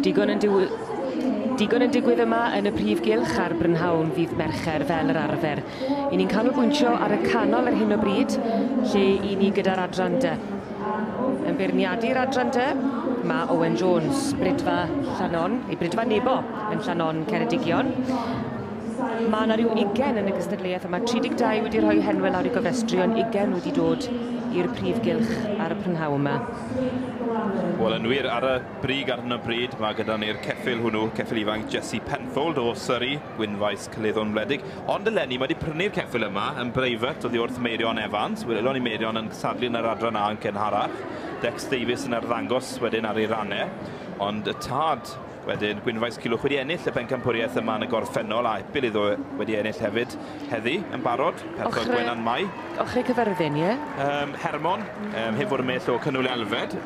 Digon yn Digon yn digwydd yma yn y prif gylch ar Brynhawn ddydd Mercher fel yr arfer. I ni'n canolbwyntio ar y canol ar hyn o bryd, lle i ni gyda'r adran D. Yn beirniadu'r adran D, mae Owen Jones, Bridfa Llanon, ei Bridfa Nebo yn Llanon Ceredigion. Mae yna rhyw 20 yn y gystadleuaeth yma, 32 wedi rhoi henwau lawr i gofrestru, ond 20 wedi dod i'r prif gylch ar y prynhawn yma. Wel, yn wir, ar y brig ar hyn o bryd, mae gyda ni'r ceffyl hwnnw, ceffyl ifanc Jesse Penfold o Surrey, Gwynfaes Caleddon Wledig. Ond eleni, mae wedi prynu'r ceffyl yma yn breifat oddi wrth Meirion Evans. Welon ni Meirion yn cystadlu yn yr adran A yn cynharach. Dex Davies yn arddangos wedyn ar ei rannau. Ond y tad wedyn, Gwynfaes Cilwch wedi ennill y pencampwriaeth yma yn y gorffennol, a epil iddo wedi ennill hefyd heddi yn barod, perthog Gwenan Mai. Ochrau Cyfyrddin, ie? Hermon, heb fod yn mell o Cynwyl Elfed.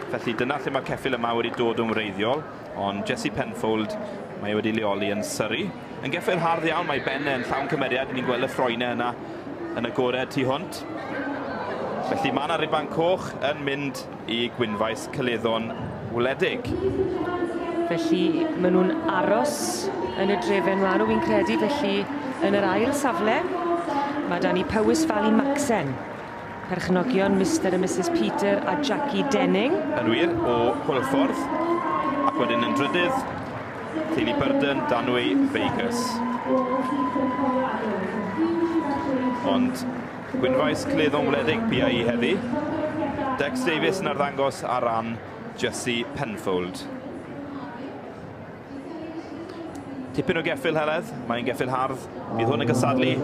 Felly dyna lle mae'r ceffyl yma wedi dod yn wreiddiol, ond Jesse Penfold mae wedi leoli yn Surrey. Yn geffyl hardd iawn, mae ben yn llawn cymeriad, ni'n gweld y ffroenau yna yn agored tu hwnt. Felly mae yna riban coch yn mynd i Gwynfaes Caleddon Wledig. Felly maen nhw'n aros yn y drefen maen nhw, fi'n credu, felly yn yr ail safle mae da ni Powys Valley Maxen. Perchnogion Mr a Mrs Peter a Jackie Denning. Yn wir, o Hwlffordd. Ac wedyn yn drydydd, teulu Burden, Danwy Vegas. Ond Gwynfaes Cleddon Wledig PIE heddi. Dex Davies yn arddangos ar ran Jesse Penfold. Tipyn o geffyl, Heledd, mae'n geffyl hardd. Bydd hwn yn gysadlu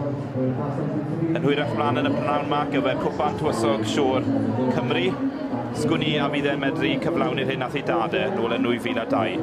yn hwyrach mlaen yn y prynhawn yma gyfer Cwpan Tywysog Siôr Cymru. Sgwn i a fydd e'n medru cyflawni'r hyn nath ei dade nôl yn 2002.